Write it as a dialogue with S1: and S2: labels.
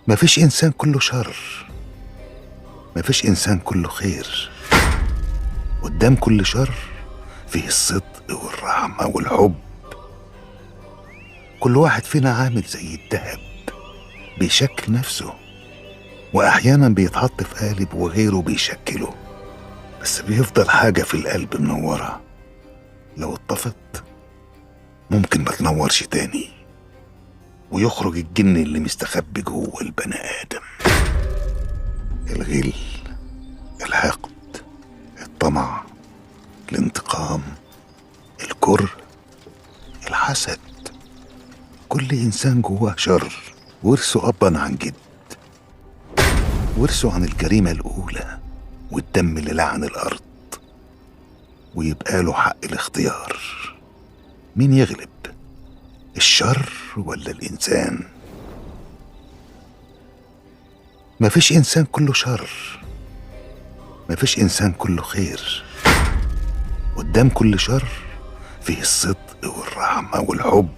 S1: مفيش إنسان كله شر، مفيش إنسان كله خير. قدام كل شر فيه الصدق والرحمة والحب. كل واحد فينا عامل زي الذهب، بيشكل نفسه، وأحيانا بيتحط في قالب وغيره بيشكله، بس بيفضل حاجة في القلب منورة، لو اتطفت ممكن ما تنورش تاني، ويخرج الجن اللي مستخبي جوه البني آدم. الغل، الحقد، الطمع، الانتقام، الكره، الحسد. كل إنسان جواه شر ورثه أبا عن جد، ورثه عن الجريمة الأولى والدم اللي لعن الأرض، ويبقى له حق الاختيار. مين يغلب، الشر ولا الإنسان؟ مفيش إنسان كله شر، مفيش إنسان كله خير. قدام كل شر فيه الصدق والرحمة والحب.